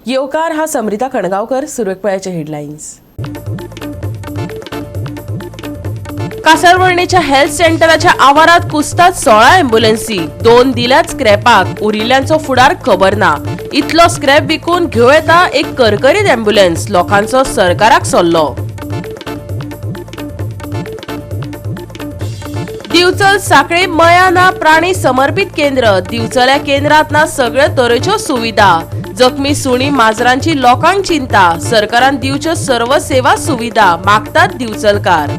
येवकार हा समरिता खणगांवकर. सुरवेक पळयाचे हेडलायन्स. कासारवर्णेच्या हेल्थ सेंटराच्या आवारात कुसतात 16 ॲम्ब्युलन्सी, 2 दिल्यात स्क्रॅपाक, उरिल्ल्यांचो फुडार खबर ना. इतलो स्क्रॅप विकून घेवं येता एक करकरीत ॲम्ब्युलन्स, लोकांचो सरकाराक सल्लो. दिवचल साखळे मयाना प्राणी समर्पित केंद्र. दिवचल्या केंद्रात ना सगळ्यो तरेच्यो सुविधा. जखमी सुणी माजरांची लोकांक चिंता. सरकारान दिवच्यो सर्व सेवा सुविधा मागतात दिवचलकार.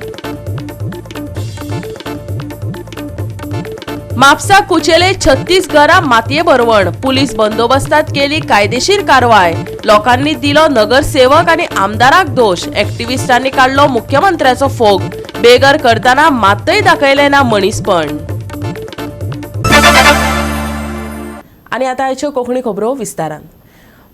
म्हापसा कुचेले 36 घरां मातये भरवण. पुलीस बंदोबस्तात केली कायदेशीर कारवाय. लोकांनी दिलो नगरसेवक आनी आमदाराक दोश. एक्टिविस्टांनी काडलो मुख्यमंत्र्याचो फोग. बेघर करतना मातय दाखयलें ना मनीसपण. आनी आतां आयच्यो कोंकणी खबरो विस्तारान.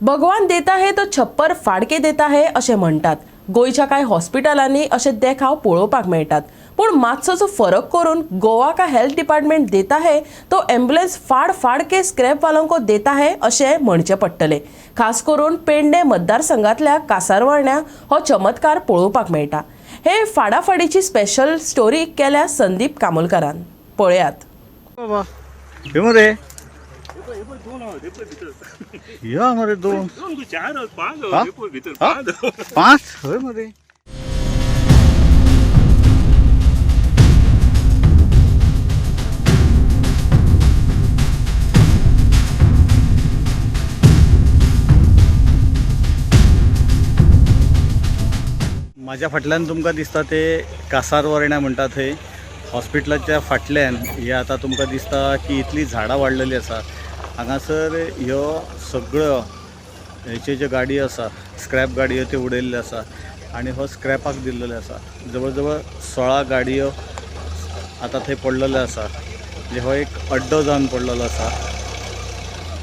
भगवान देता है तो छप्पर फाडके देता है अशें म्हणटात. गोंयच्या कांय हॉस्पिटलांनी अशे देखाव पळोवपाक मेळटात, पूण मातसोसो फरक करून गोवा का हेल्थ डिपार्टमेंट देता है तो एम्बुलन्स फाड फाड के स्क्रॅप वालों को देता है अशें म्हणचें पडटलें. खास करून पेडणे मतदारसंघांतल्या कासारवर्ण्या हो चमत्कार पळोवपाक मेळटा. हे फाडाफाडीची स्पेशल स्टोरी केल्या संदीप कामोलकारान, पळयात. बाबा हे मरे या मरे दोन दोन चार पांच हा? भितर हा? पांच. पांच हय मरे. म्हाज्या फाटल्यान तुमकां दिसता ते कासारवर्ण्या म्हणटा थंय हॉस्पिटलाच्या फाटल्यान हे आतां तुमकां दिसता की इतलीं झाडां वाडलेलीं आसा. हांगासर ह्यो सगळ्यो हेच्यो ज्यो गाडयो आसा स्क्रॅप गाडयो त्यो उडयल्ल्यो आसा आनी हो स्क्रॅपाक दिल्लेलो आसा. जवळ जवळ 16 गाडयो आतां थंय पडलेल्यो आसा. म्हणजे हो एक अड्डो जावन पडलेलो आसा.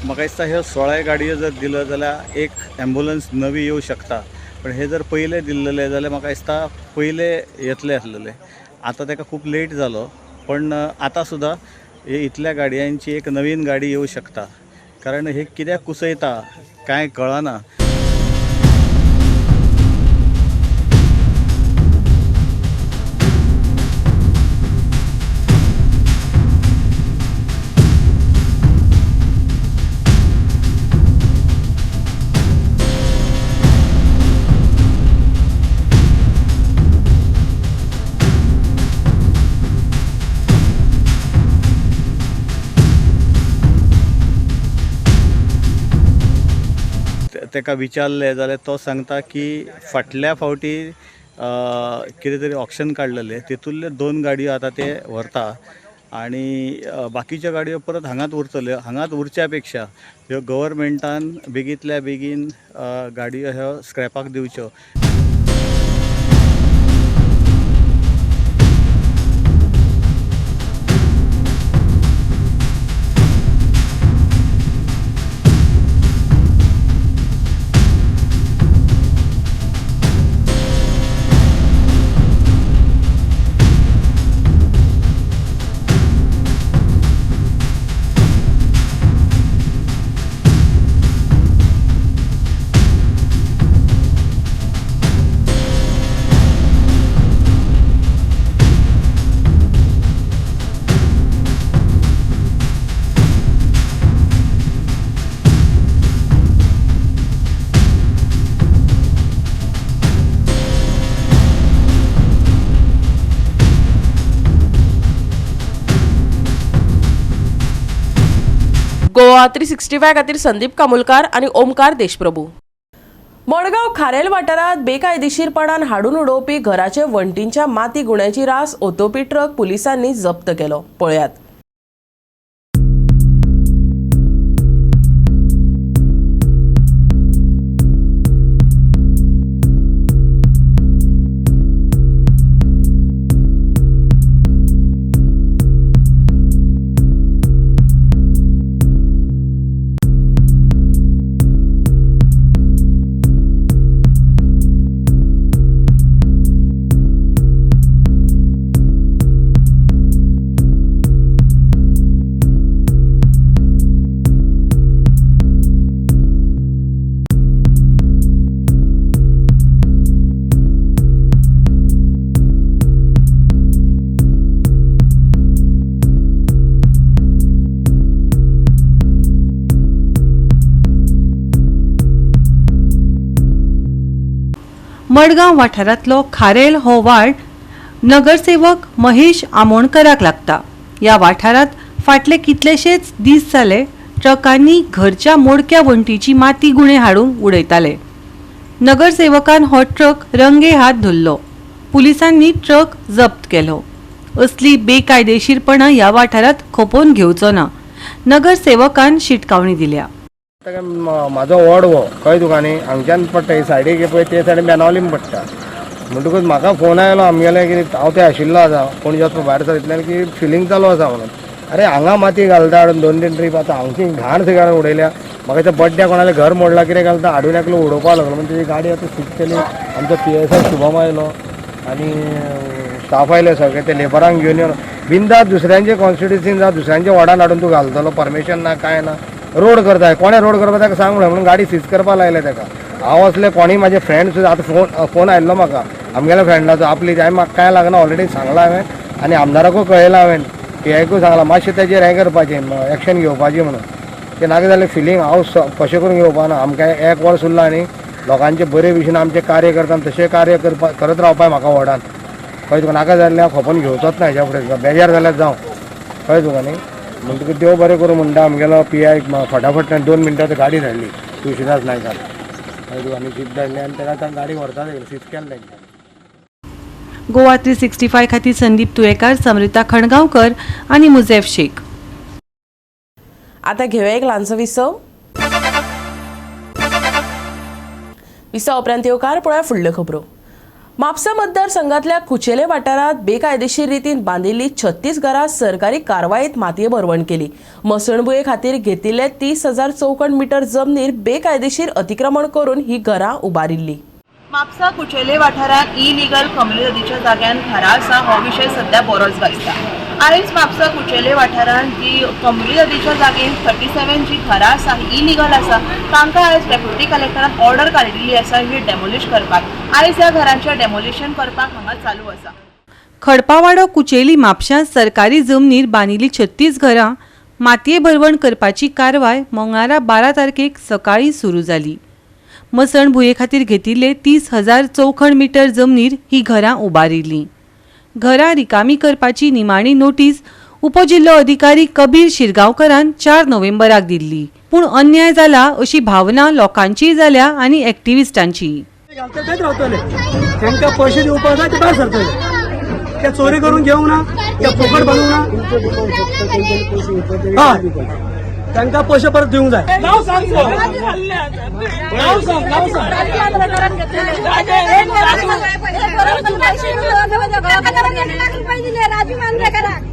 म्हाका दिसता ह्यो 16 गाडयो जर दिल्यो जाल्यार एक ॲम्बुलन्स नवी येवं शकता, पण हे जर पयले दिल्लेले जाल्यार म्हाका दिसता पयले येतले आसलेले. आतां ताका खूब लेट जालो, पण आतां सुद्दां हे इतल्या गाडयांची एक नवीन गाडी येवं शकता. कारण हे कित्याक कुसयता कांय कळना. ताका विचारलें जाल्यार तो सांगता की फाटल्या फावटी कितें तरी ऑक्शन काडलेलें, तितूंतल्यो 2 गाडयो आतां ते व्हरता आनी बाकीच्यो गाडयो परत हांगाच उरतल्यो. हांगाच उरच्या पेक्षा ह्यो गव्हर्मेंटान बेगींतल्या बेगीन गाडयो ह्यो स्क्रॅपाक दिवच्यो. गोवा 365 खातीर संदीप कामुलकार आनी ओमकार देशप्रभू. मडगांव खारेल वाठारांत बेकायदेशीरपणान हाडून उडोवपी घराचे वण्टींच्या माती गुण्याची रास ओतोवपी ट्रक पुलिसांनी जप्त केलो. पळयात. मडगांव वाठारांतलो खारेल हो वार्ड नगरसेवक महेश आमोणकराक लागता. ह्या वाठारांत फाटले कितलेशेच दीस जाले ट्रकांनी घरच्या मोडक्या वण्टीची माती गुणे हाडून उडयताले. नगरसेवकान हो ट्रक रंगे हात धरलो. पुलिसांनी ट्रक जप्त केलो. असली बेकायदेशीरपणा ह्या वाठारांत खपोवन घेवचो ना, नगरसेवकान शिटकावणी दिल्या. आतां म्हाजो वॉर्ड हो कळ्ळें तुका न्ही, हांगच्यान पडटा ही सायडीक पळय ते सायडीन बेनावलीम पडटा. म्हणटकूच म्हाका फोन आयलो आमगेले की हांव थंय आशिल्लो आसा, कोण वचपा भायर सर की फिलींग चालू आसा म्हणून. अरे हांगा माती घालता हाडून 2-3 ट्रीप आतां हांगची घाण सगळी हाडून उडयल्या. म्हाका दिसता बड्ड्या कोणाले घर मोडला कितें घालता हाडून एकलो उडोवपाक लागलो. म्हणून तेजी गाडी आतां सीज केली. आमचो PSI Shubham आयलो आनी स्टाफ आयले सगळे, ते लेबरांक घेवन येवन बिंदास दुसऱ्यांचे कॉन्स्टिट्युन्सीन जावं दुसऱ्यांच्या वॉर्डान हाडून तूं घालतलो, परमिशन ना कांय ना. रोड करताय कोणे रोड करपा ताका सांग म्हणून गाडी सीज करपाक लायले ताका. हांव असले कोणीय म्हाजे फ्रेंड सुद्दां आतां फोन आयिल्लो म्हाका आमगेल्या फ्रेंडाचो आपली, हांवें म्हाका कांय लागना ऑलरेडी सांगलां हांवें आनी आमदाराकूय कळयलां हांवें, PI कूय सांगलां मातशें तेजेर हें करपाचें एक्शन घेवपाचें म्हणून. तें नाका जाल्यार फिलींग हांव कशें करून घेवपाना. आमकां एक वर्स उरलां न्ही, लोकांचे बरे भशेन आमचें कार्य करता तशें कार्य करपा करत रावपाक म्हाका वॉर्डान. कळ्ळें तुका, नाका जाल्यार हांव खपोवन घेवचोच ना हेज्या फुडें, बेजार जाल्यार जावं. कळ्ळें तुका न्ही. म्हणटकूच देव बरें करूं म्हणटा आमगेलो PI फटाफट 2 मिनटां गाडी धाडली तुळशीदास नायकान. कळ्ळें तुका न्ही, जीप धाडली आनी ताका आतां गाडी व्हरता सीज केलें तेंच्यांनी. गोवा 365 खातीर संदीप तुयेकार, समृता खणगांवकर आनी मुझेफ शेख. आता घेवया एक ल्हानसो विसव. विसवा उपरांत येवकार पळोवया फुडल्यो खबरो. म्हापसा मतदारसंघातल्या कुचेले वाठारांत बेकायदेशीर रितीन बांदिल्ली 36 घरां सरकारी कारवायेत मातये भरवण केली. मसणभुंये खातीर घेतिल्ले 30,000 चौखण मिटर जमनीर बेकायदेशीर अतिक्रमण करून ही घरां उबारिल्ली. म्हापसा कुचेले वाठारांत इलिगल कम्युनिटीच्या जाग्यान घरां आसा हो विशय सध्या बरोच गाजता. आयज म्हापसा कुचेले वाठारांत जी कम्युनिटीच्या जागेन 37 जी घरां आसा इलिगल आसा तांकां आयज डेप्युटी कलेक्टरान ऑर्डर काडिल्ली आसा ही डेमोलिश करपाक. आयज ह्या घरांचें डेमोलिशन करपाक हांगा चालू आसा. खडपावाडो कुचेली म्हापशां सरकारी जमनीर बांदिल्ली 36 घरां मातये भरवण करपाची कारवाय मंगळारा 12 तारखेक सकाळीं सुरू जाली. मसण भुंये खातीर घेतिल्ले 30,000 चौखण मिटर जमनीर ही घरां उबारिल्लीं. घरां रिकामी करपाची निमाणी नोटीस उपजिल्लो अधिकारी कबीर शिरगांवकरान 4 नोव्हेंबराक दिल्ली. पूण अन्याय जाला अशी भावना लोकांचीय जाल्या आनी एक्टिविस्टांची. घालता तेच रावतले, तांकां पयशे दिवपाक जाय ते भायर सरतले. ते चोरी करून घेवंक ना, ते फुकट बांदूंक ना. हय, तांकां पयशे परत दिवंक जाय. नांव सांग, नांव सांग, नांव सांग. राजू मांद्रेकराक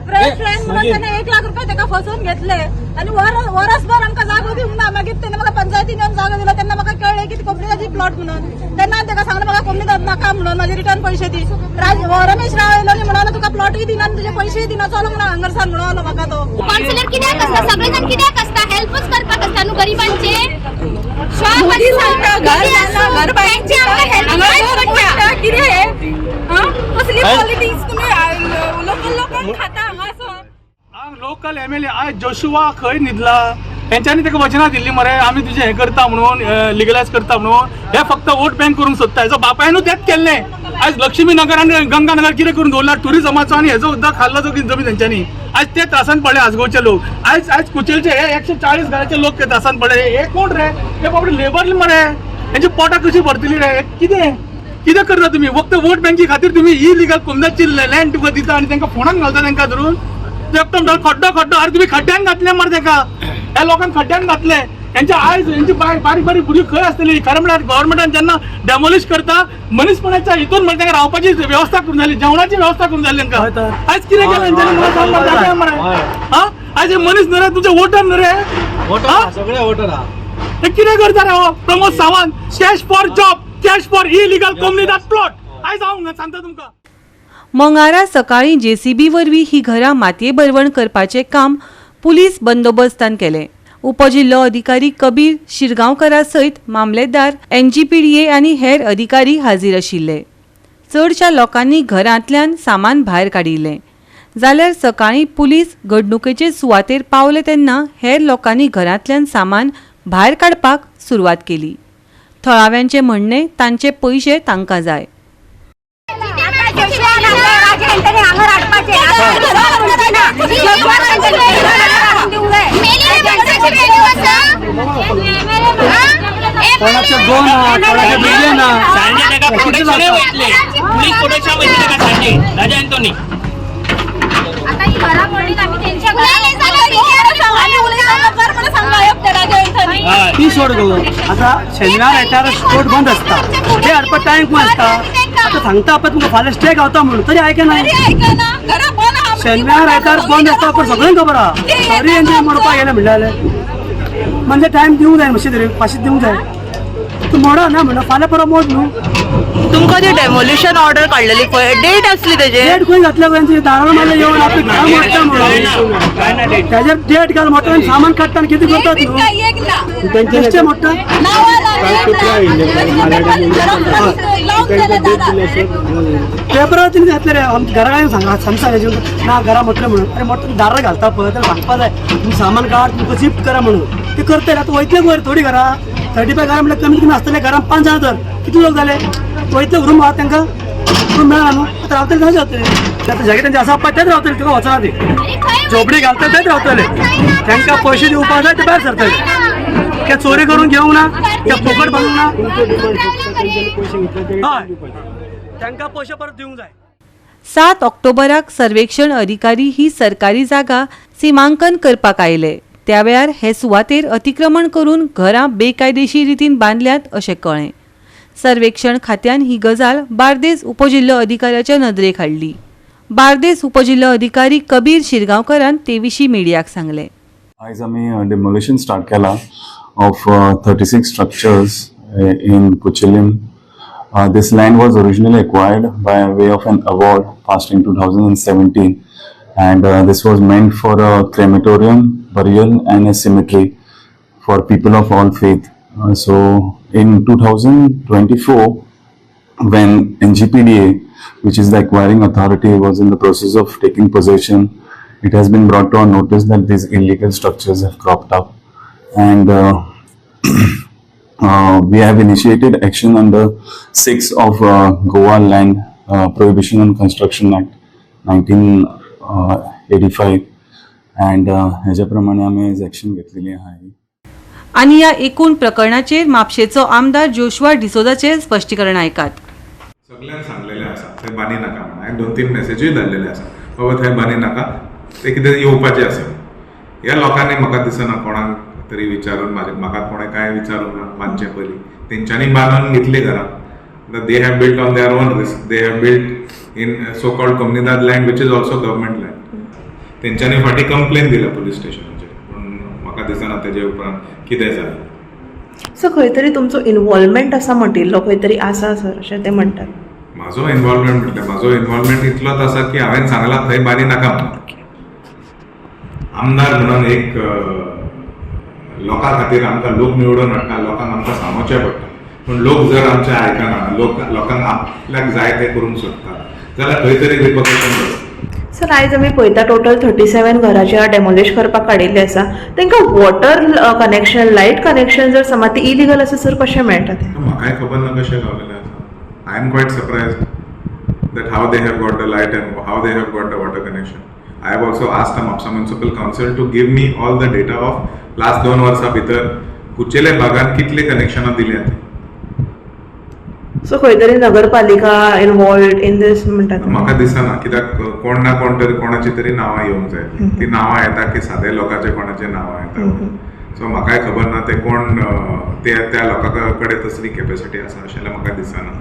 फ्रेंड म्हणून त्याने 1 लाख रुपये ताका फसवून घेतले आणि वरसभर आमकां जागो दिवंक ना. मागीर तेणे म्हाका पंचायतीन येवन जागो दिलो तेन्ना म्हाका कळ्ळें की कोमनीदाची प्लॉट म्हणून. तेन्ना ताका सांगलें म्हाका कोमनीदाद नाका म्हणून म्हाजे रिटर्न पयशे दी. रमेश राव येयलो न्ही म्हणून तुका प्लॉटूय दिना आनी तुजे पयशेय दिना, चल म्हणून हांगरसान म्हणून म्हाका तो. काउन्सिलर कित्याक आसता? सगळे जण कित्याक आसता? हेल्पच करपाक आसता न्हू गरिबांचे. मोदी सांगता घर बांदला, घर कितें हें कसली पॉलिटिक्स तुमी लोकल लोकांक खाता हांगासर. लोकल MLA आयज जोशुआ खंय न्हिदला? हेंच्यांनी ताका वचनां दिल्ली मरे, आमी तुजें हें करता म्हणून, लिगलायज करता म्हणून. हे फक्त वोट बँक करूंक सोदता. हेजो बापायनूच तेंच केल्लें. आयज लक्ष्मी नगर आनी गंगा नगर कितें करून दवरला? टुरिजमाचो आनी हेजो उदक खाल्लो जो जमीन तेंच्यांनी. आयज ते त्रासान पडले आजगांवचे लोक. आयज आयज कुचेलचे हे 140 घराचे लोक ते त्रासान पडले. हे कोण रे? हे बाबडे लेबर मरे, हेंची पोटां कशी भरतली रे? कितें कितें करता तुमी? फक्त वोट बँकी खातीर तुमी इलिगल कोमदाची लँड तुका दिता आनी तांकां फोंडान घालता तांकां धरून. एकदम खड्डो खड्डो. अरे तुमी खड्ड्यान घातले मरे ताका, ह्या लोकांक खड्ड्यान घातले. हेंच्या आयज हेंची बारीक बारीक भुरगीं खंय आसतली? खरें म्हळ्यार गव्हर्मेंटान जेन्ना डेमोलिश करता मनीसपणाच्या हितून म्हणजे तांकां रावपाची वेवस्था करून जाली, जेवणाची वेवस्था करून जाली तांकां. आयज कितें केलें हेंच्यांनी म्हाका सांग मरे, दाखय मरे. हा, आयज हे मनीस न्हय रे, तुमचे वोटर न्हय रे, सगळे वोटर. हे कितें करता रे हो Pramod Sawant? Cash for job, cash for illegal Comunidade plot. आयज हांव सांगता तुमकां. मंगळारा सकाळीं जेसीबी वरवीं ही घरां मातये भरवण करपाचें काम पुलीस बंदोबस्तान केलें. उपजिल्लो अधिकारी कबीर शिरगांवकरा सयत मामलेदार, NGPDA आनी हेर अधिकारी हाजीर आशिल्ले. चडशा लोकांनी घरांतल्यान सामान भायर काडिल्लें. जाल्यार सकाळीं पुलीस घडणुकेचे सुवातेर पावले तेन्ना हेर लोकांनी घरांतल्यान सामान भायर काडपाक सुरवात केली. थळाव्यांचें म्हणणें तांचे पयशे तांकां जाय. ती सोड गो. आता शनिवार आयतार कोर्ट बंद आसता, ते हाडपा टायम कोण आसता. आतां सांगता पळय तुमकां फाल्यां स्टे गावता म्हणून, तरी आयकना. शनिवार आयतार बंद आसता पण सगळ्यांक खबर आहा. सॉरी एन्जॉय म्हणपाक गेले म्हणल्यार म्हणजे टायम दिवंक जाय, मातशें तरी पाशी दिवंक जाय. तूं मोडा ना म्हणटा फाल्यां परत मोड न्हू. तुमकां ती डेमोलिशन ऑर्डर काडलेली पळय, डेट आसली तेजे? डेट खंय घातल्या पळय, दारार मारले येवन आपली घरां मोडटा म्हणून तेजेर डेट घाल मोडटा, सामान काडटा आनी कितें करता तूं? बेश्टें मोडटा. पेपरार तिणें घातले रे घरा काय सांगा सांगता ना घरा मोडटलें म्हणून. अरे मोडटा दारार घालता पळय, ताका सांगपा जाय तुमी सामान काड, तुमकां शिफ्ट करा म्हणून. ते करतले आतां वयतले वयर थोडी घरां 35 घरां म्हणल्यार कमीत कमी आसतले घरां 5 जाणां तर कितले लोक जाले वयतले रूम आहा तांकां रूम मेळना न्हू. आतां रावतले थंय रावतले, आतां जागे तेंचे आसा पळय तेच रावतले, तुका वचना ती झोपडी घालता तेच रावतले. तांकां पयशे दिवपाक जाय ते भायर सरतले. ते चोरी करून घेवंक ना, ते फुकट बांदूंक ना. हय, तांकां पयशे परत दिवंक जाय. 7 ऑक्टोबराक सर्वेक्षण अधिकारी ही सरकारी जागा सिमांकन करपाक आयले. त्या वेळार हे सुवातेर अतिक्रमण करून घरां बेकायदेशीर रितीन बांदल्यांत अशें कळ्ळें. सर्वेक्षण खात्यान ही गजाल बार्देस उपजिल्लो अधिकाऱ्याच्या नदरेक हाडली. बार्देस उपजिल्लो अधिकारी कबीर शिरगांवकरान ते विशीं मिडियाक सांगलें. आयज आमी डेमोलिशन स्टार्ट केला of 36 structures in Cucheilim. This land was originally acquired by way of an award passed in 2017, and this was meant for a crematorium, burial and a cemetery for people of all faith. So in 2024, when NGPDA, which is the acquiring authority, was in the process of taking possession, it has been brought to our notice that these illegal structures have cropped up, and we have initiated action under 6 of Goa Land Prohibition and Construction Act 1985, and हेज्या प्रमाणे आमी आयज action घेतलेली आहा. आनी ह्या एकूण प्रकरणाचेर म्हापशेचो आमदार जोशुआ डिसोजाचेर स्पश्टीकरण आयकात. सगल्यांक सांगलेलें आसा थंय बांदी नाका म्हणून. हांवें 2-3 मॅसेजूय धाडलेले आसा, बाबा थंय बांदी नाका, ते कितें येवपाचें आसा. ह्या लोकांनी म्हाका दिसना कोणाक तरी विचारून, म्हाका कोणें कांय विचारूंक ना बांदचे पयलीं. तेंच्यांनी बांदून घेतली घरां. They have built on their own risk. They have built in so called Comunidade land, which is also government land. तेंच्यांनी फाटीं कंप्लेन दिल्या पुलीस स्टेशनाचेर, पूण म्हाका दिसना तेजे उपरांत कितें जालें. सो खंय तरी तुमचो इनवॉल्वमेंट आसा म्हटिल्लो खंय तरी आसा सर, अशें ते म्हणटात. म्हाजो इनवॉल्वमेंट म्हटल्यार म्हाजो इनवॉल्वमेंट इतलोच आसा की हांवें सांगलां थंय बांदी नाका म्हणून. आमदार म्हणून एक लोकां खातीर आमकां लोक निवडून हाडटा, लोकांक आमकां सांगोचें पडटा. पूण लोक जर आमचें आयकना, लोकांक आपल्याक जाय तें करूंक सोदता जाल्यार खंय तरी रिपकशन जाता. सर आयज आमी पळयता टोटल 37 घरां जी डेमोलिश करपाक काडिल्ली आसा, तांकां वॉटर कनेक्शन, लायट कनेक्शन जर समज ती इलिगल आसा सर, कशें मेळटा तें? म्हाकाय खबर ना कशें गावलेलें आसा. I am quite surprised that how they have got the light and how they have got the water connection. I have also asked the Mapsa Municipal Council to give me all the data of last 2 वर्सां भितर कुचेले भागान कितले कनेक्शनां दिल्यात. So खंय तरी नगरपालिका इनवॉल्वड in दीस म्हणटात? म्हाका दिसना, कित्याक कोण ना कोण तरी कोणाची तरी नांवां येवंक जाय. ती नांवां येता की सादे लोकांचे कोणाचे नांवां येता. सो म्हाकाय खबर ना ते कोण, ते त्या लोकां कडेन तसली कॅपेसिटी आसा अशें म्हाका दिसना.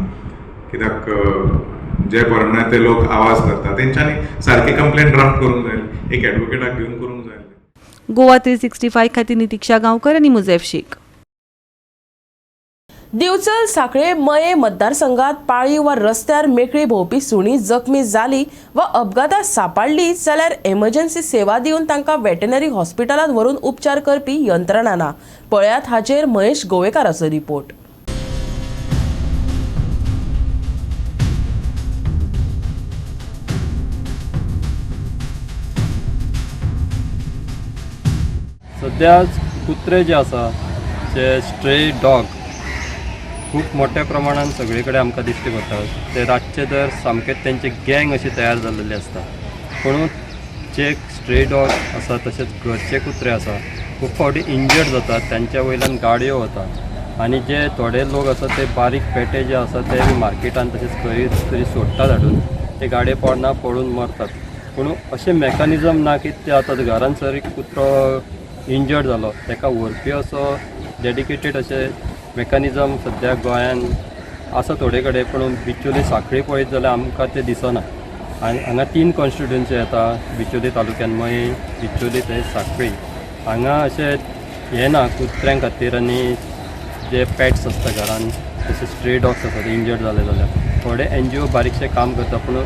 कित्याक जे प्रमाणे ते लोक आवाज करता तेंच्यांनी सारकी कंप्लेन ड्राफ्ट करूंक जाय, एक एडवोकेटाक घेवन करूंक जाय. गोवा 365 खातीर नितिक्षा गांवकर आनी मुझेफ शेख. दिवचल साखळे मये मतदारसंघात पाळी वा रस्त्यार मेकळी भोंवपी सुणी जखमी जाली वा अपघातात सापडली जाल्यार एमर्जन्सी सेवा दिवन तांकां वेटनरी हॉस्पिटलांत व्हरून उपचार करपी यंत्रणा ना. पळयात हाचेर महेश गोवेकाराचो रिपोर्ट. सद्या कुत्रे जे आसा जे स्ट्रे डॉग खूब मोठ्या प्रमाणान सगळे कडेन आमकां दिश्टी पडटा. ते रातचे तर सामकें तेंचे गँग अशी तयार जाल्लेली आसता. पूण जे स्ट्रे डॉग आसा तशेंच घरचे कुत्रे आसा खूब फावटी इंजर्ड जातात, तांच्या वयल्यान गाडयो वता आनी जे थोडे लोक आसा ते बारीक पेटे जे आसा ते मार्केटान तशेंच खंय तरी सोडटात हाडून, ते गाडये पोंदा पडून मरतात. पूण अशें मॅकॅनिजम ना की ते आतां घरान जर एक कुत्रो इंजर्ड जालो ताका व्हरपी असो डेडिकेटेड अशें मॅकॅनिजम सद्या गोंयान आसा थोडे कडेन, पूण बिचोली सांखळी पळयत जाल्यार आमकां तें दिसना. आनी हांगा 3 कॉन्स्टिट्युएन्सी येता बिचोली तालुक्यान, मयें, बिचोली ते सांखळी. हांगा अशें हें ना कुत्र्यां खातीर आनी जे पॅट्स आसता घरान तशें स्ट्रे डॉग्स आसा ते इंजर्ड जाले जाल्यार थोडे एनजीओ बारीकशें काम करता, पूण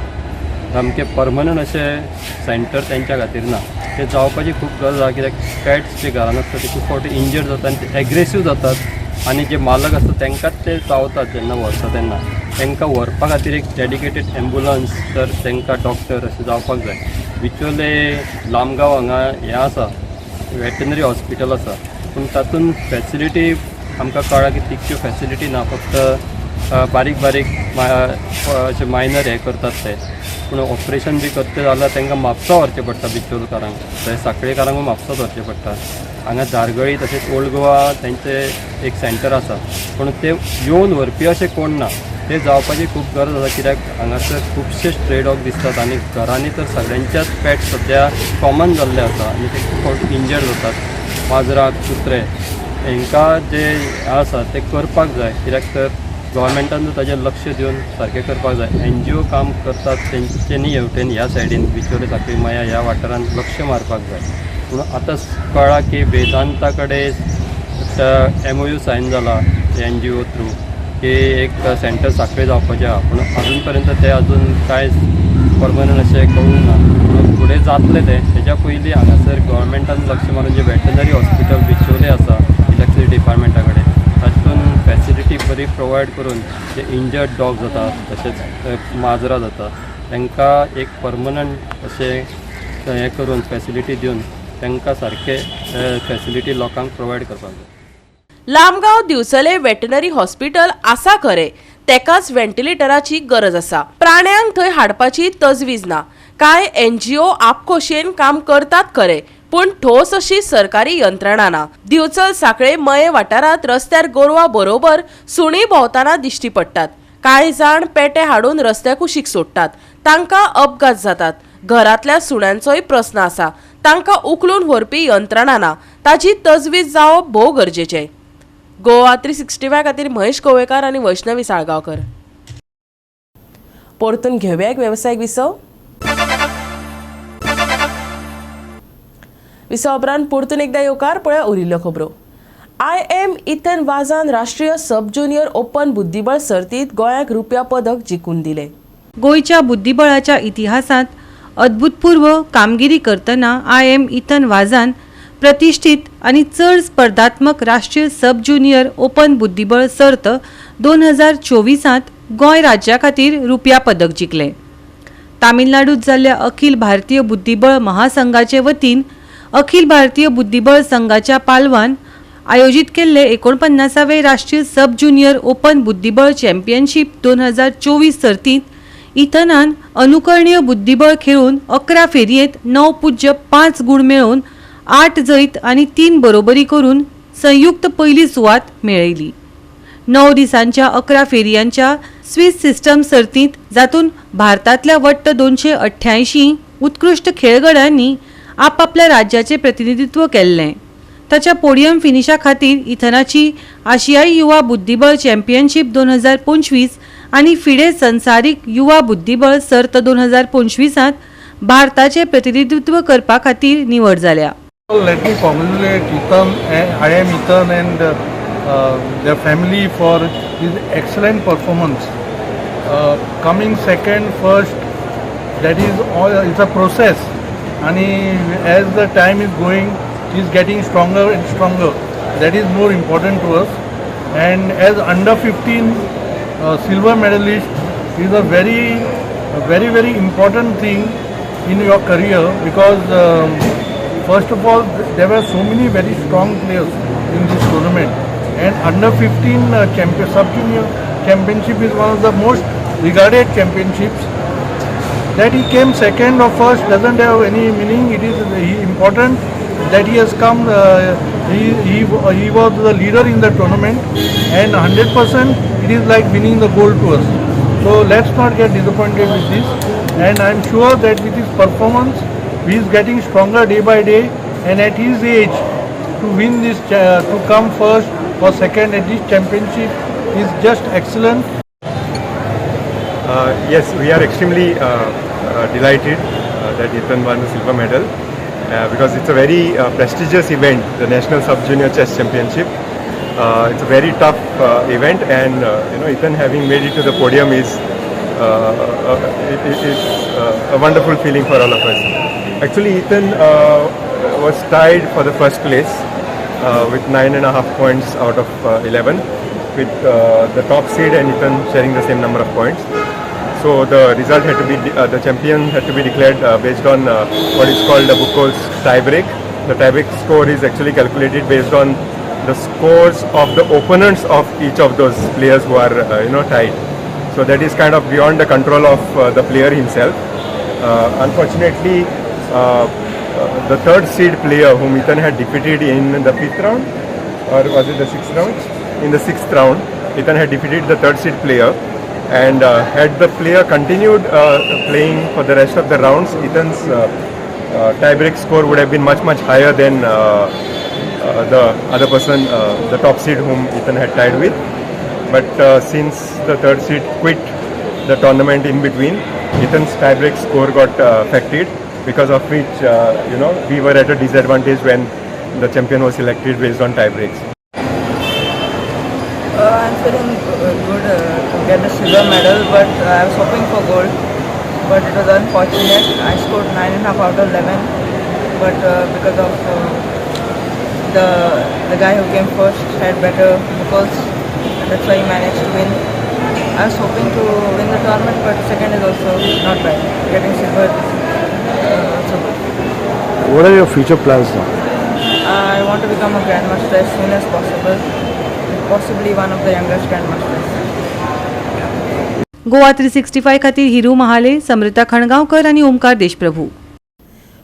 सामकें परमनंट अशें सेंटर तेंच्या खातीर ना. ते जावपाची खूब गरज आसा, कित्याक पॅट्स जे घरान आसता ते खूब फावटी इंजर्ड जाता आनी ते एग्रेसीव जातात आनी जे मालक आसता तांकांच ते चावतात जेन्ना व्हरता तेन्ना. तांकां व्हरपा खातीर एक डेडिकेटेड एम्बुलन्स तर तांकां डॉक्टर अशें जावपाक जाय. बिचोले लामगांव हांगा हें आसा वेटनरी हॉस्पिटल आसा, पूण तातूंत फॅसिलिटी आमकां कळ्ळा की तितक्यो फॅसिलिटी ना, फक्त बारीक बारीक अशें मायनर हें करतात ते. पूण ऑपरेशन बी करता जाल्यार तांकां म्हापसा व्हरचें पडटा, बिचोलकारांक थंय सांखळेकारांकूय म्हापसाच व्हरचें पडटा. हांगा धारगळी तशेंच ओल्ड गोवा तेंचें एक सेंटर आसा, पूण ते येवन व्हरपी अशें कोण ना. ते जावपाची खूब गरज आसा, कित्याक हांगासर खुबशे स्ट्रे डॉग दिसतात आनी घरांनी तर सगळ्यांच्याच पॅट सद्या कॉमन जाल्ले आसा आनी ते खूब फावटी इंजर्ड जातात. माजरां, कुत्रे हांकां जे आसा ते करपाक जाय, कित्याक तर गव्हर्मेंटान ताजेर लक्ष दिवन सारकें करपाक जाय. एनजीओ काम करतात तेंच्यांनी हेवटेन ह्या सायडीन बिचोले सांखळी मया ह्या वाठारान लक्ष मारपाक जाय. पूण आतां कळ्ळां की वेदांता कडेन MOU sign जाला एनजीओ थ्रू की एक सेंटर सांखळे जावपाचें आसा, पूण अजून पर्यंत ते अजून कांय परमनंट अशें कळूंक ना. पूण फुडें जातलें तें. तेज्या पयलीं हांगासर गव्हर्मेंटान लक्ष मारून जें वेटनरी हॉस्पिटल बिचोले आसा इलेक्ट्रिसिटी डिपार्टमेंटा कडेन तातूंत फॅसिलिटी बरी प्रोवायड करून जे इंजर्ड डॉग जाता तशेंच माजरां जाता तांकां एक परमनंट अशें हें करून फॅसिलिटी दिवन तांकां सारकें फॅसिलिटी लोकांक प्रोवायड करपाक जाय. लामगांव दिवचले वेटनरी हॉस्पिटल आसा खरें, तेकाच व्हेंटिलेटराची गरज आसा. प्राण्यांक थंय हाडपाची तजवीज ना. कांय एनजीओ आपखोशयेन काम करतात खरें, पूण ठोस अशी सरकारी यंत्रणा ना. दिवचल सांखळे मये वाठारांत रस्त्यार गोरवां बरोबर सुणी भोंवतना दिश्टी पडटात. कांय जाण पेटे हाडून रस्त्या कुशीक सोडटात, तांकां अपघात जातात. घरांतल्या सुण्यांचोय प्रस्न आसा, तांकां उखलून व्हरपी यंत्रणा ना. ताची तजवीज जावप भोव गरजेचें. गोवा 365 खातीर महेश कोवेकार आनी वैष्णवी साळगांवकर. परतून घेवया एक वेवसायीक विसव. विसवा उपरांत परतून एकदा येवकार. पळया उरिल्ल्यो खबरो. IM Ethan वाजान राष्ट्रीय सब ज्युनियर ओपन बुद्धिबळ सर्तीत गोंयाक रुप्या पदक जिखून दिले. गोंयच्या बुद्धिबळाच्या इतिहासांत अद्भुतपूर्व कामगिरी करतना IM Ethan वाजान प्रतिष्ठित आनी चड स्पर्धात्मक राष्ट्रीय सब ज्युनियर ओपन बुद्धिबळ सर्त 2024 गोंय राज्या खातीर रुप्या पदक जिखलें. तामिळनाडूत जाल्ल्या अखिल भारतीय बुद्धिबळ महासंघाचे वतीन अखिल भारतीय बुद्धिबळ संघाच्या पालवान आयोजीत केल्ले 49वे राष्ट्रीय सब ज्युनियर ओपन बुद्धिबळ चॅम्पियनशीप 2024 सर्तींत इथनान अनुकरणीय बुद्धिबळ खेळून 11 फेरयेंत 9-5 गूण मेळोवन 8 जैत आनी 3 बरोबरी करून संयुक्त पयली सुवात मेळयली. 9 दिसांच्या 11 फेरयांच्या स्विस सिस्टम सर्तींत जातून भारतांतल्या वट्ट 288 उत्कृश्ट खेळगड्यांनी आपापल्या राज्याचें प्रतिनिधित्व केल्लें. ताच्या पोडियम फिनिशा खातीर इथनाची आशियाई युवा बुद्धिबळ चॅम्पियनशीप 2025 आनी फिडे संवसारीक युवा बुद्धिबळ सर्त 2025 भारताचें प्रतिनिधित्व करपा खातीर निवड जाल्या. Let me congratulate Ethan, I am Ethan and their family for his excellent performance. Coming second, first, that is all. It's a process, and as the time is going, he is getting stronger and stronger. That is more important to us. And as under 15 silver medalist is a very, very, very important thing in your career because. First of all, there were so many very strong players in this tournament. And under 15 champion, sub junior championship is one of the most regarded championships. That he came second or first doesn't have any meaning. It is important that he has come. He was the leader in the tournament, and 100% it is like winning the gold to us. So let's not get disappointed with this. And I am sure that with his performance, he is getting stronger day by day. And at his age, to win this, to come first or second at this championship is just excellent. Yes, we are extremely delighted that Ethan won the silver medal because it's a very prestigious event, the National Sub-Junior Chess Championship. It's a very tough event, and Ethan having made it to the podium is a wonderful feeling for all of us. Actually, Ethan was tied for the first place with 9.5 points out of 11, with the top seed and Ethan sharing the same number of points. So the result had to be, the champion had to be declared based on what is called the Buchholz tiebreak. The tiebreak score is actually calculated based on the scores of the opponents of each of those players who are tied. So that is kind of beyond the control of the player himself. Unfortunately, the third seed player whom Ethan had defeated in the fifth round, or was it the sixth round? In the sixth round, Ethan had defeated the third seed player, and had the player continued playing for the rest of the rounds, Ethan's tiebreak score would have been much, much higher than the other person, the top seed whom Ethan had tied with. But since the third seed quit the tournament in between, Ethan's tiebreak score got affected, because of which we were at a disadvantage when the champion was selected based on tiebreaks. I'm feeling good to get the silver medal, but I was hoping for gold, but it was unfortunate. I scored 9.5 out of 11, but because of the guy who came first had better goals, and that's why he managed to win. I was hoping to win the tournament, but second is also not bad. Getting silver is also good. What are your future plans now? I want to become a grandmaster as soon as possible, possibly one of the youngest grandmasters. Goa 365 खातीर हिरू महाले, समृता खणगांवकर आनी ओमकार देशप्रभू.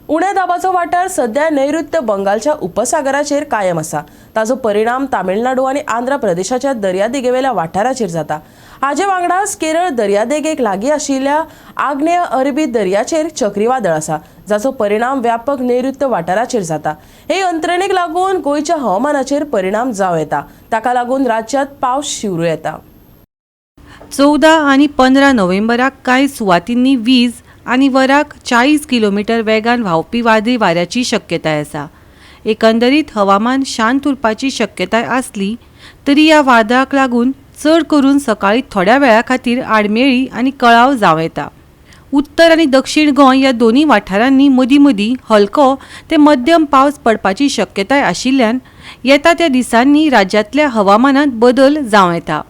उण्या दाबाचो वाठार सध्या नैऋत्य बंगालच्या उपसागराचेर कायम आसा. ताजो परिणाम तामिळनाडू आनी आंध्र प्रदेशाच्या दर्यादेगेवेल्या वाठाराचेर जाता. हाजे वांगडाच केरळ दर्यादेगेक लागीं आशिल्ल्या आग्नेय अरबी दर्याचेर चक्रीवादळ आसा, जाचो परिणाम व्यापक नैऋत्य वाठाराचेर जाता. हे यंत्रणेक लागून गोंयच्या हवामानाचेर परिणाम जावं येता. ताका लागून राज्यांत पावस शिंवरू येता. 14 आनी 15 नोव्हेंबराक कांय सुवातींनी वीज आनी वराक 40 किलोमिटर वेगान व्हांवपी वादळी वाऱ्याची शक्यताय आसा. एकंदरीत हवामान शांत उरपाची शक्यताय आसली तरी ह्या वादळाक लागून चड करून सकाळीं थोड्या वेळा खातीर आडमेळी आनी कळाव जावं येता. उत्तर आनी दक्षिण गोंय ह्या दोनूय वाठारांनी मदीं मदीं हलको ते मध्यम पावस पडपाची शक्यताय आशिल्ल्यान येता त्या दिसांनी राज्यांतल्या हवामानांत बदल जावं येता.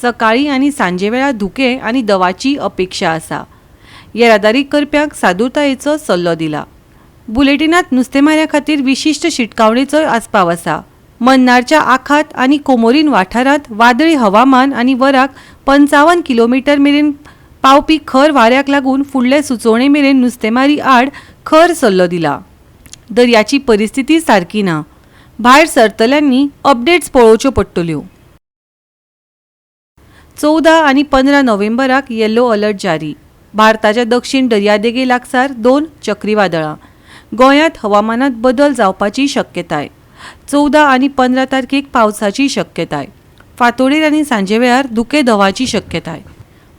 सकाळीं आनी सांजे वेळार धुकें आनी दवाची अपेक्षा आसा. येरादारी करप्यांक सादुरतायेचो सल्लो दिला. बुलेटिनांत नुस्तेमाऱ्या खातीर विशिश्ट शिटकावणेचोय आस्पाव आसा. मन्नारच्या आखात आनी कोमोरीन वाठारांत वादळी हवामान आनी वराक 55 किलोमिटर मेरेन पावपी खर वाऱ्याक लागून फुडले सुचोवणे मेरेन नुस्तेमारी आड खर सल्लो दिला. दर्याची परिस्थिती सारकी ना. भायर सरतल्यांनी अपडेट्स पळोवच्यो पडटल्यो. 14 आनी 15 नोव्हेंबराक येलो अलर्ट जारी. भारताच्या दक्षिण दर्यादेगे लागसार दोन चक्रीवादळां. गोंयांत हवामानात बदल जावपाची शक्यताय. 14 आनी 15 तारखेक पावसाची शक्यताय. फांतोडेर आनी सांजे वेळार धुकें दवाची शक्यताय.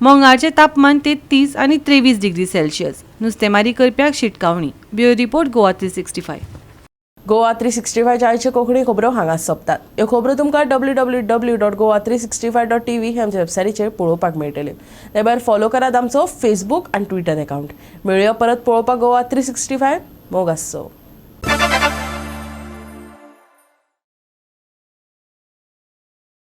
मंगळारचें तापमान 33 आनी 23 डिग्री सेल्सियस. नुस्तेमारी करप्याक शिटकावणी. Bureau report, Goa 365. Goa 365च्या आयच्यो कोंकणी खबरो हांगाच सोंपतात. ह्यो खबरो तुमकां www.goa365.tv हे आमच्या वेबसायटीचेर पळोवपाक मेळटल्यो. ते भायर फॉलो करात आमचो फेसबूक आनी ट्विटर अकावंट. मेळुया परत पळोवपाक गोवा 365. मोग आसचो.